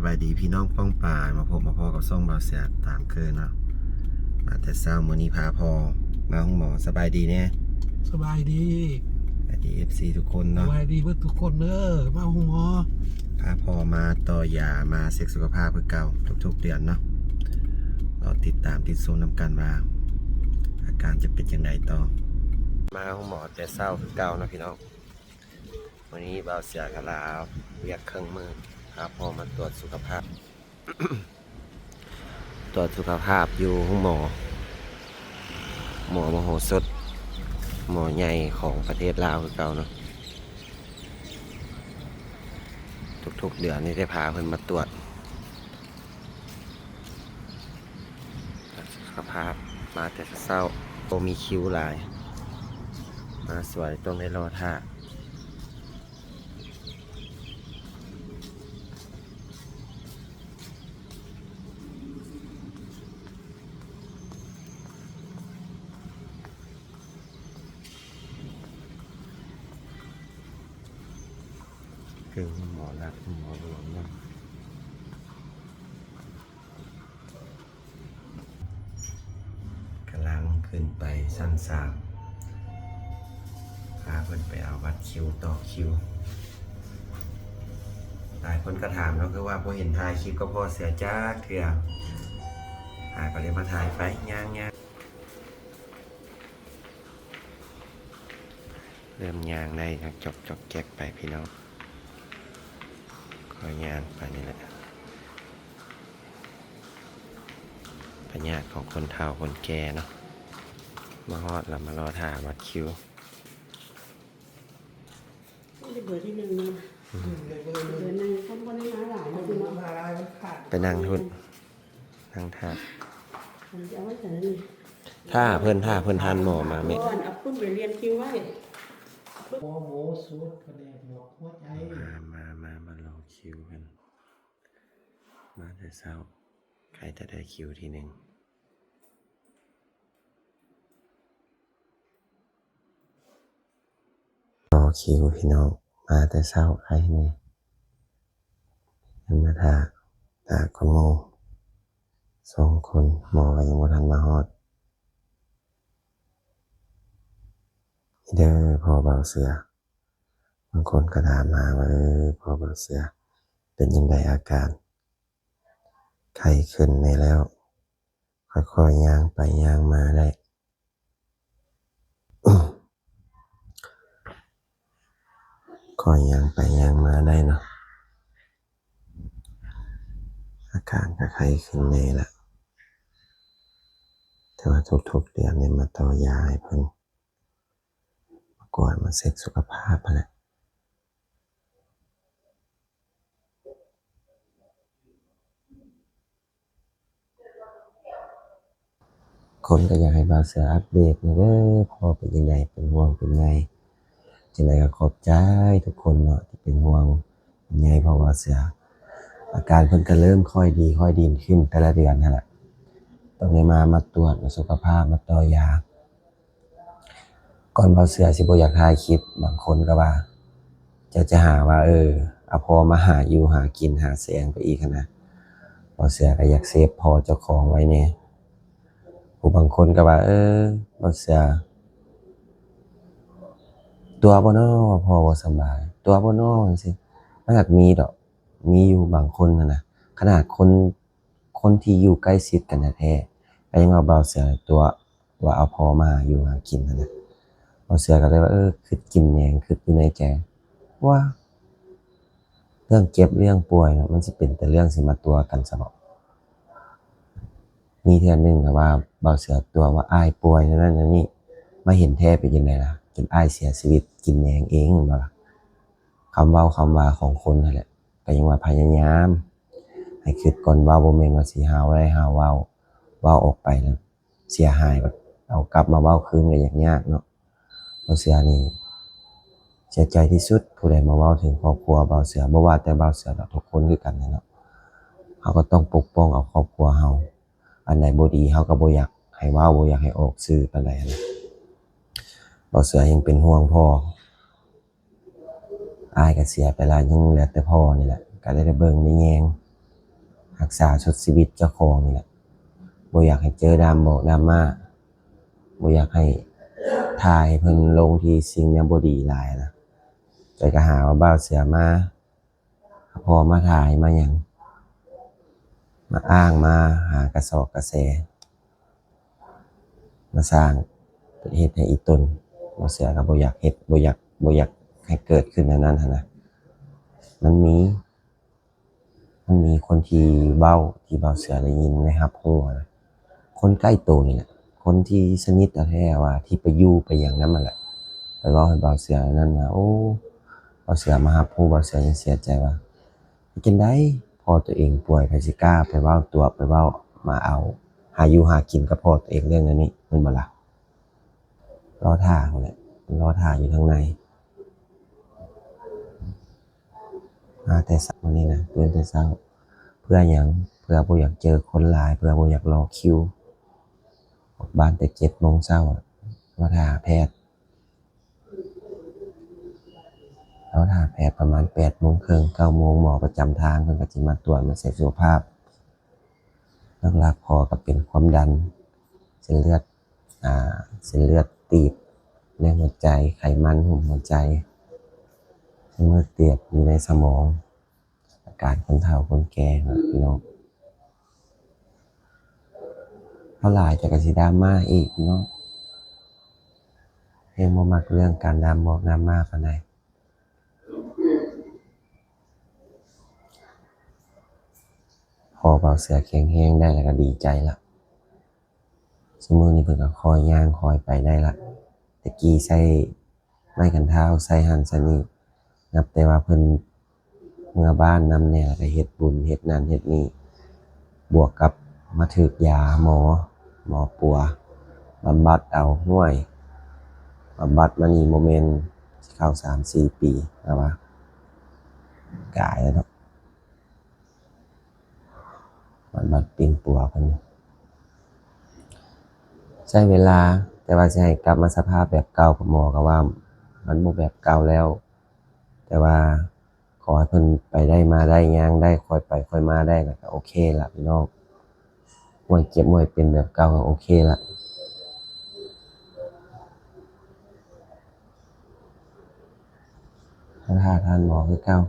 ສະບາຍດີພີ່ນ້ອງປ້ອງປາຍ ມາພົບມາພໍ້ກັບຊ່ອງບ່າວເສືອຕາມເຄີຍເນາະ. ມາແຕ່ເຊົ້າມື້ນີ້ພາພໍ່ມາໂຮງໝໍ. ສະບາຍດີແດ່. ສະບາຍດີ. ສະບາຍດີ ເອັຟຊີ ທຸກຄົນເນາະ. ສະບາຍດີເບິດທຸກຄົນເດີ. ມາໂຮງໝໍ ພາພໍ່ມາຕໍ່ຢາ ມາເຊັກສຸຂະພາບຄືເກົ່າທຸກໆເດືອນເນາະ. ລໍຕິດຕາມຕິດຊົມນຳກັນວ່າອາການຈະເປັນຈັ່ງໃດຕໍ່. ມາໂຮງໝໍແຕ່ເຊົ້າຄືເກົ່າເນາະພີ່ນ້ອງ. ມື້ນີ້ບ່າວເສືອກະລາວຽກເຄິ່ງມື້ ພາພໍ່ມາຕວດສຸຂະພາບ ຕວດສຸຂະພາບຢູ່ໂຮງໝໍ ໝໍມະໂຫສົດ ໝໍໃຫຍ່ຂອງປະເທດລາວຄືເກົ່າເນາະ. ທຸກໆເດືອນນີ້ໄດ້ພາເພິ່ນມາຕວດສຸຂະພາບ ມາແຕ່ເຊົ້າໆ ບໍ່ມີຄິວຫຼາຍ ມາສວຍຕ້ອງໄດ້ລໍຖ້າ. ຄືໂຮງໝໍລັດ ໂຮງໝໍຫຼວງນຳ. ກຳລັງຂຶ້ນໄປຊັ້ນສາມ ພາເພິ່ນໄປເອົາບັດຄິວ ຕໍ່ຄິວ. ຫຼາຍຄົນກໍຖາມເນາະ ຄືວ່າບໍ່ເຫັນຖ່າຍຄລິບກັບພໍ່ເສືອຈັກເທື່ອ ຫາກໍເລີຍມາຖ່າຍໄປ ຍ່າງໆ. ເລີ່ມຍ່າງໄດ້ຈອກໆແຈກໄປພີ່ນ້ອງ ຄ່ອຍຍ່າງໄປນີ້ແຫຼະ. ພະຍາດຂອງຄົນເຖົ້າຄົນແກ່ເນາະ ມາຮອດລະມາລໍຖ້າບັດຄິວ. ເບີທີໜຶ່ງເນາະ ເບີໜຶ່ງ ຄົນບໍ່ໄດ້ມາຫຼາຍເນາະ ໄປນັ່ງພຸ້ນ ນັ່ງຖ້າ ຖ້າເພິ່ນ ຖ້າເພິ່ນທັນໝໍມາແມ່. ເອົາປຸ້ນໄປລຽນຄິວໄວ້ ໝໍ ໝໍສູດ ພະແນກຫຼອກຫົວໃຈ. ມາ ມາ ມາ ມາລໍຄິວກັນ ມາແຕ່ເຊົ້າ ໃກ້ຈະໄດ້ຄິວທີໜຶ່ງ. ລໍຄິວພີ່ນ້ອງ ມາແຕ່ເຊົ້າໄຄແດ່ ຍັງມາຖ້າ ຖ້າຄົນໝໍສອງຄົນ ໝໍກໍຍັງບໍ່ທັນມາຮອດ. ນີ້ເດີພໍ່ບ່າວເສືອ ບາງຄົນກໍຖາມຫາວ່າ ເອີ ພໍ່ບ່າວເສືອ ເປັນຈັ່ງໃດອາການ ໄຂ້ຂຶ້ນແດ່ແລ້ວ ຄ່ອຍໆຍ່າງໄປຍ່າງມາໄດ້ ຄ່ອຍຍ່າງໄປຍ່າງມາໄດ້ເນາະ ອາການກໍໄຂ້ຂຶ້ນແດ່ລະ ແຕ່ວ່າທຸກໆເດືອນນີ້ມາຕໍ່ຢາໃຫ້ເພິ່ນ ມາກວດມາເຊັກສຸຂະພາບຫັ້ນແຫຼະ. ຄົນກໍຢາກໃຫ້ບ່າວເສືອອັບເດດແດ່ເດີ ພໍ່ເປັນຈັ່ງໃດ ເປັນຫ່ວງເປັນໃຍ. ຈັ່ງໃດກໍຂອບໃຈທຸກຄົນເນາະ ທີ່ເປັນຫ່ວງເປັນໃຍພໍ່ບ່າວເສືອ. ອາການເພິ່ນກໍເລີ່ມຄ່ອຍດີ ຄ່ອຍດີຂຶ້ນແຕ່ລະເດືອນຫັ້ນແຫຼະ ຕ້ອງໄດ້ມາ ມາຕວດ ມາສຸຂະພາບ ມາຕໍ່ຢາ. ກ່ອນບ່າວເສືອຊິບໍ່ຢາກຖ່າຍຄລິບ ບາງຄົນກໍວ່າ ຈະ ຈະຫາວ່າ ເອີ ເອົາພໍ່ມາຫາຢູ່ຫາກິນ ຫາແສງໄປອີກຫັ້ນນະ. ບ່າວເສືອກໍຢາກເຊບພໍ່ເຈົ້າຂອງໄວ້ແດ່. ຜູ້ບາງຄົນກໍວ່າ ເອີ ບ່າວເສືອຕົວະບໍ່ນໍ ວ່າພໍ່ບໍ່ສະບາຍ ຕົວະບໍ່ນໍ ຈັ່ງຊີ້. ມັນກໍມີດອກ ມີຢູ່ບາງຄົນຫັ້ນນະ ຂະໜາດຄົນ ຄົນທີ່ຢູ່ໃກ້ຊິດກັນແທ້ໆ ກໍຍັງວ່າບ່າວເສືອຕົວະ ວ່າເອົາພໍ່ມາຫາຢູ່ຫາກິນຫັ້ນນະ. ບ່າວເສືອກໍເລີຍວ່າ ເອີ ຄິດກິນແໜງ ຄິດຢູ່ໃນໃຈ ວ່າ ເລື່ອງເຈັບເລື່ອງປ່ວຍເນາະ ມັນຊິເປັນແຕ່ເລື່ອງຊິມາຕົວະກັນຊະເບາະ. ມີເທື່ອໜຶ່ງກໍວ່າບ່າວເສືອຕົວະວ່າອ້າຍປ່ວຍແນວນັ້ນແນວນີ້ ມາເຫັນແທ້ເປັນຈັ່ງໃດລະ ຈົນອ້າຍເສຍຊີວິດ ກິນແໜງເອງແມ່ນບໍ່ລະ. ຄຳເວົ້າຄຳວ່າຂອງຄົນຫັ້ນແຫຼະ ກໍຍັງວ່າພະຍາຍາມໃຫ້ຄິດກ່ອນເວົ້າ ບໍ່ແມ່ນວ່າຊິຫ້າວໄດ້ຫ້າວເວົ້າ ເວົ້າອອກໄປແລ້ວເສຍຫາຍ ເອົາກັບມາເວົ້າຄືນກໍຍາກໆເນາະ. ບ່າວເສືອນີ້ເສຍໃຈທີ່ສຸດ ຜູ້ໃດມາເວົ້າເຖິງຄອບຄົວບ່າວເສືອ ບໍ່ວ່າແຕ່ບ່າວເສືອດອກ ທຸກຄົນຄືກັນແຫຼະເນາະ. ເຮົາກໍຕ້ອງປົກປ້ອງເອົາຄອບຄົວເຮົາ ອັນໃດບໍ່ດີເຮົາກໍບໍ່ຢາກໃຫ້ເວົ້າ ບໍ່ຢາກໃຫ້ອອກສື່ປານໃດຫັ້ນນະ. ບ່າວເສືອຍັງເປັນຫ່ວງພໍ່ ອ້າຍກໍເສຍໄປແລ້ວ ຍັງເຫຼືອແຕ່ພໍ່ນີ້ແຫຼະ ກໍໄດ້ແຕ່ເບິ່ງໄດ້ແຍງ ຮັກສາຊຸດຊີວິດເຈົ້າຂອງນີ້ແຫຼະ. ບໍ່ຢາກໃຫ້ເຈີດຣາມອກດຣາມາ, ບໍ່ຢາກໃຫ້ ຖ່າຍໃຫ້ເພິ່ນລົງທີ່ສິ່ງແນວບໍ່ດີຫຼາຍນະ. ແຕ່ກໍຫາວ່າບ່າວເສືອມາ ພໍມາຖ່າຍມາຫຍັງ ມາອ້າງມາຫາກະຊອກກະແສ ມາສ້າງເຮັດໃຫ້ອີ່ຕົນ. ບ່າວເສືອກໍບໍ່ຢາກເຮັດ ບໍ່ຢາກ ບໍ່ຢາກໃຫ້ເກີດຂຶ້ນແນວນັ້ນຫັ້ນນະ. ມັນມີ ມັນມີຄົນທີ່ເວົ້າ ທີ່ບ່າວເສືອໄດ້ຍິນໄດ້ຮັບຮູ້ນະ ຄົນໃກ້ໂຕນີ້ແຫຼະ ຄົນທີ່ສະໜິດແທ້ໆ ວ່າທີ່ໄປຢູ່ໄປຫຍັງນຳຫັ້ນແຫຼະ ໄປເວົ້າໃຫ້ບ່າວເສືອນັ້ນວ່າ ໂອ້ ບ່າວເສືອມາຮັບຮູ້ ບ່າວເສືອຍັງເສຍໃຈວ່າ ເຮັດຈັ່ງໃດພໍ່ຕົວເອງປ່ວຍ ໃຜຊິກ້າໄປເວົ້າຕົວະ ໄປເວົ້າມາເອົາ ຫາຢູ່ຫາກິນກັບພໍ່ຕົວເອງເລື່ອງແນວນີ້ ແມ່ນບໍ່ລະ? ລໍຖ້າພຸ້ນແຫຼະ ລໍຖ້າຢູ່ທາງໃນ. ມາແຕ່ເຊົ້າມື້ນີ້ນະ ຕື່ນແຕ່ເຊົ້າ ເພື່ອຫຍັງ? ເພື່ອບໍ່ຢາກເຈີຄົນຫຼາຍ ເພື່ອບໍ່ຢາກລໍຄິວ ອອກບ້ານແຕ່ເຈັດໂມງເຊົ້າ ມາຖ້າແພດ ລໍຖ້າແພດປະມານແປດໂມງເຄິ່ງ ເກົ້າໂມງ ໝໍປະຈຳທາງເພິ່ນກໍຊິມາກວດ ມາເຊັກສຸຂະພາບ. ຫຼັກໆ ພໍ່ກໍເປັນຄວາມດັນ ເສັ້ນເລືອດ ອ່າ ເສັ້ນເລືອດຕີບໃນຫົວໃຈ, ໄຂມັນຫຸ້ມຫົວໃຈ, ເສັ້ນເລືອດຕີບຢູ່ໃນສະໝອງ, ອາການຄົນເຖົ້າຄົນແກ່ນະພີ່ນ້ອງ. ເວົ້າຫຼາຍແຕ່ກໍຊິດຣາມາອີກພີ່ນ້ອງ, ແຮງບໍ່ມັກເລື່ອງການດຣາມອກດຣາມາປານໃດ. ພໍບ່າວເສືອແຂງແຮງໄດ້ແລ້ວກໍດີໃຈລະ. ຊຸມື້ນີ້ເພິ່ນກໍຄ່ອຍຍ່າງຄ່ອຍໄປໄດ້ລະ. ແຕ່ກີ້ໃຊ້ໄມ້ຂັນທ້າວ ໃຊ້ຫັ້ນໃຊ້ນີ້, ນັບແຕ່ວ່າເພິ່ນເມືອບ້ານນຳແດ່ ແລ້ວກໍເຮັດບຸນເຮັດນັ້ນເຮັດນີ້, ບວກກັບມາຖືກຢາໝໍ, ໝໍປົວ, ບຳບັດເອົາ. ຫ້ວຍ ບຳບັດມານີ້ບໍ່ແມ່ນຊິເຂົ້າສາມສີ່ປີແລ້ວວະ, ກາຍແລ້ວເນາະ. ບັດ ບັດປິ່ນປົວເພິ່ນໃຊ້ເວລາ, ແຕ່ວ່າຊິໃຫ້ກັບມາສະພາບແບບເກົ່າ ໝໍກໍວ່າມັນບໍ່ແບບເກົ່າແລ້ວ. ແຕ່ວ່າຂໍໃຫ້ເພິ່ນໄປໄດ້ມາໄດ້, ຍ່າງໄດ້, ຄ່ອຍໄປຄ່ອຍມາໄດ້ ແລ້ວກໍໂອເຄລະພີ່ນ້ອງ. ເຈັບເມື່ອຍເປັນແບບເກົ່າກໍໂອເຄລະ. ຖ້າທ່ານໝໍຄືເກົ່າ.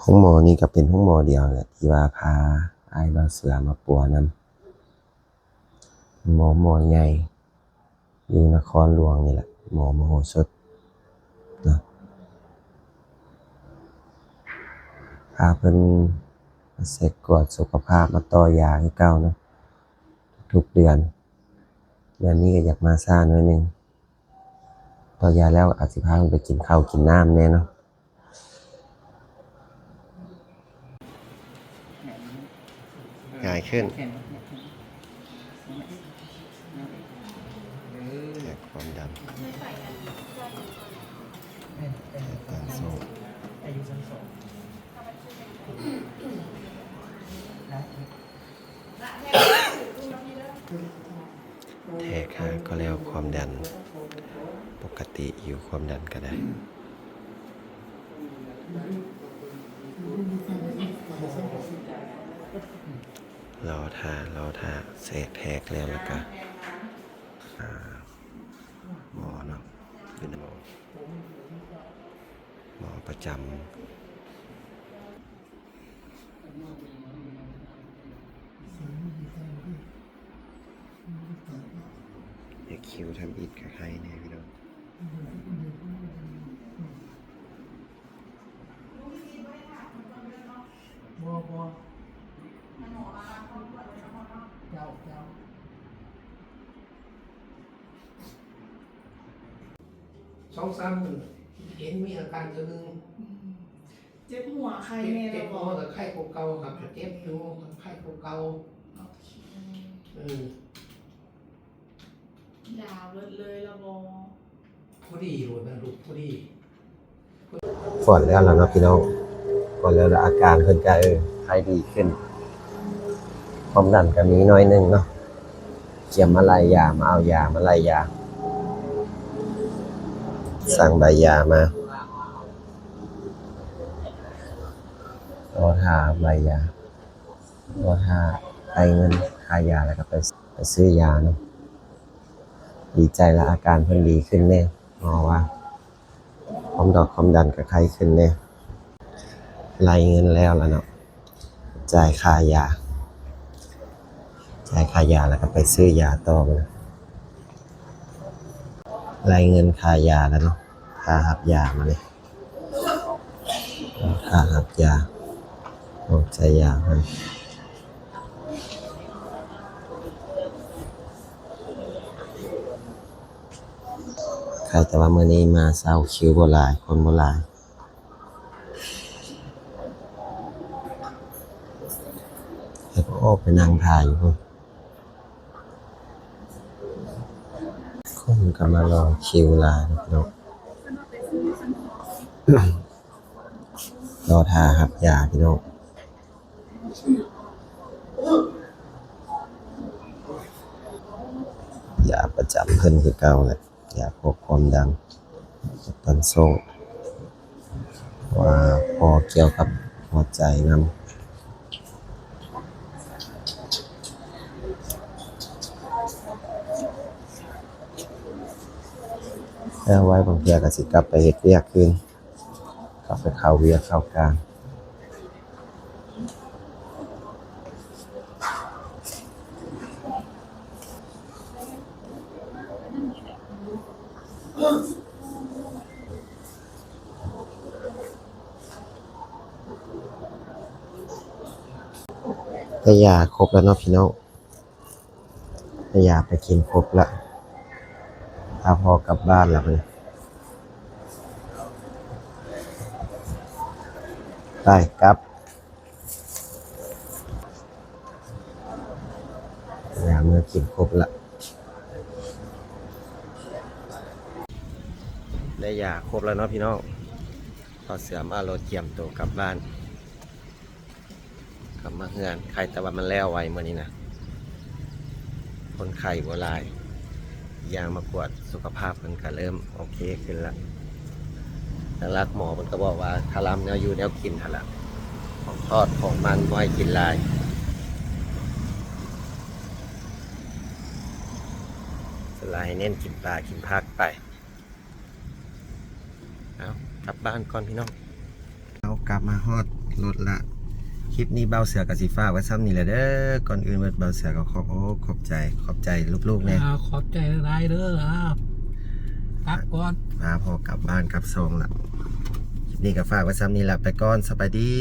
ໂຮງໝໍນີ້ກໍເປັນໂຮງໝໍດຽວແຫຼະ ທີ່ວ່າພາອ້າຍບ່າວເສືອມາປົວນຳ. ໝໍ ໝໍໃຫຍ່ຢູ່ນະຄອນຫຼວງນີ້ແຫຼະ, ໝໍມະໂຫສົດເນາະ. ພາເພິ່ນມາເຊັກກວດສຸຂະພາບ, ມາຕໍ່ຢາຄືເກົ່າເນາະ ທຸກເດືອນ. ເດືອນນີ້ກໍຢາກມາຊ້າໜ້ອຍໜຶ່ງ. ຕໍ່ຢາແລ້ວອາດຊິພາເພິ່ນໄປກິນເຂົ້າກິນນ້ຳແດ່ເນາະ. ງ່າຍຂຶ້ນ. ແທກຄວາມດັນ. ແທກຕັ້ງໂສ້. ແທກຫາກໍແລ້ວ, ຄວາມດັນປົກກະຕິຢູ່, ຄວາມດັນກໍໄດ້. ລໍຖ້າ, ລໍຖ້າ, ແທກ, ແທກແລ້ວ ແລ້ວກໍ ອ່າ ໝໍເນາະ, ຢູ່ໃນໝໍ, ໝໍປະຈຳ. ເຮັດຄິວທຳອິດກໍໄຄແດ່ພີ່ນ້ອງ. ບໍ່ ບໍ່ ເຈົ້າ ເຈົ້າ. ສອງສາມມື້ເຫັນມີອາການເທື່ອໜຶ່ງ. ເຈັບຫົວໄຂ້ແນ່ ເຈັບ ເຈັບຫົວກໍໄຂ້ກວ່າເກົ່າ, ຫາກກໍເຈັບຢູ່, ໄຂ້ກວ່າເກົ່າ. ໂອເຄ. ເອີ ຢາເບິດເລີຍລະບໍ່? ພໍດີໂລດນະລູກ, ພໍດີ. ກວດແລ້ວລະເນາະພີ່ນ້ອງ, ກວດແລ້ວລະອາການເພິ່ນກະ ເອີ ໄຄດີຂຶ້ນ, ຄວາມດັນກະມີໜ້ອຍໜຶ່ງເນາະ. ກຽມມາໄລ່ຢາ, ມາເອົາຢາ, ມາໄລ່ຢາ, ສັ່ງໃບຢາມາ. ຄ່າໃບຢາ ບໍ່ຖ້າໄປເງິນຄ່າຢາ ແລ້ວກໍໄປ ໄປຊື້ຢາເນາະ. ດີໃຈລະ ອາການເພິ່ນດີຂຶ້ນແດ່ ເພາະວ່າຄວາມດອກຄວາມດັນກໍໄຄຂຶ້ນແດ່. ໄລ່ເງິນແລ້ວລະເນາະ ຈ່າຍຄ່າຢາ ຈ່າຍຄ່າຢາ ແລ້ວກໍໄປຊື້ຢາຕໍ່. ໄລ່ເງິນຄ່າຢາແລ້ວເນາະ ຄ່າຮັບຢາມານີ້ ຄ່າຮັບຢາຂອງໃຊ້ຢາຫັ້ນ. ໃຄແຕ່ວ່າມື້ນີ້ມາເຊົ້າ ຄິວບໍ່ຫຼາຍ ຄົນບໍ່ຫຼາຍ. ແລ້ວກໍອອກໄປນັ່ງຖ້າຢູ່ພຸ້ນ ຄົນກໍມາລໍຄິວຫຼາຍເນາະ ລໍຖ້າຮັບຢາພີ່ນ້ອງ. ຢາປະຈຳເພິ່ນຄືເກົ່າແຫຼະ ຢາພວກຄວາມດັນ ຄວາມດັນສູງ ວ່າພໍກ່ຽວກັບຫົວໃຈນຳ. ແລ້ວໄວ້ບາງເທື່ອກໍຊິກັບໄປເຮັດວຽກຄືນ ກັບໄປເຂົ້າວຽກເຂົ້າການ. ໄດ້ຢາຄົບແລ້ວເນາະພີ່ນ້ອງ ໄດ້ຢາໄປກິນຄົບແລ້ວ ພາພໍ່ກັບບ້ານແລ້ວບັດນີ້ ໄປກັບ. ຢາເມືອກິນຄົບລະ ໄດ້ຢາຄົບແລ້ວເນາະພີ່ນ້ອງ. ບ່າວເສືອມາລົດກຽມໂຕກັບບ້ານ ກັບມາເຮືອນ. ໄຄແຕ່ວ່າມັນແລ້ວໄວມື້ນີ້ນະ ຄົນໄຂ້ບໍ່ຫຼາຍ. ຢ່າງມາກວດສຸຂະພາບເພິ່ນກະເລີ່ມໂອເຄຂຶ້ນລະ. ຫຼັກໆໝໍເພິ່ນກະບອກວ່າຄະລຳແນວຢູ່ແນວກິນຫັ້ນລະ ຂອງທອດຂອງມັນບໍ່ໃຫ້ກິນຫຼາຍ ສ່ວນຫຼາຍໃຫ້ເນັ້ນກິນປາກິນຜັກໄປ. ເອົາ ກັບບ້ານກ່ອນພີ່ນ້ອງ. ເອົາ ກັບມາຮອດລົດລະ. ຄລິບນີ້ບ່າວເສືອກະຊິຝາກໄວ້ຊ່ຳນີ້ແຫຼະເດີ. ກ່ອນອື່ນໝົດບ່າວເສືອກະຂອບອົກຂອບໃຈ ຂອບໃຈລູກໆແດ່. ອ່າ ຂອບໃຈຫຼາຍໆເດີ. ອ່າ ກັບກ່ອນ ພາພໍ່ກັບບ້ານກັບຊ່ອງລະ. ຄລິບນີ້ກະຝາກໄວ້ຊ່ຳນີ້ລະ ໄປກ່ອນ ສະບາຍດີ.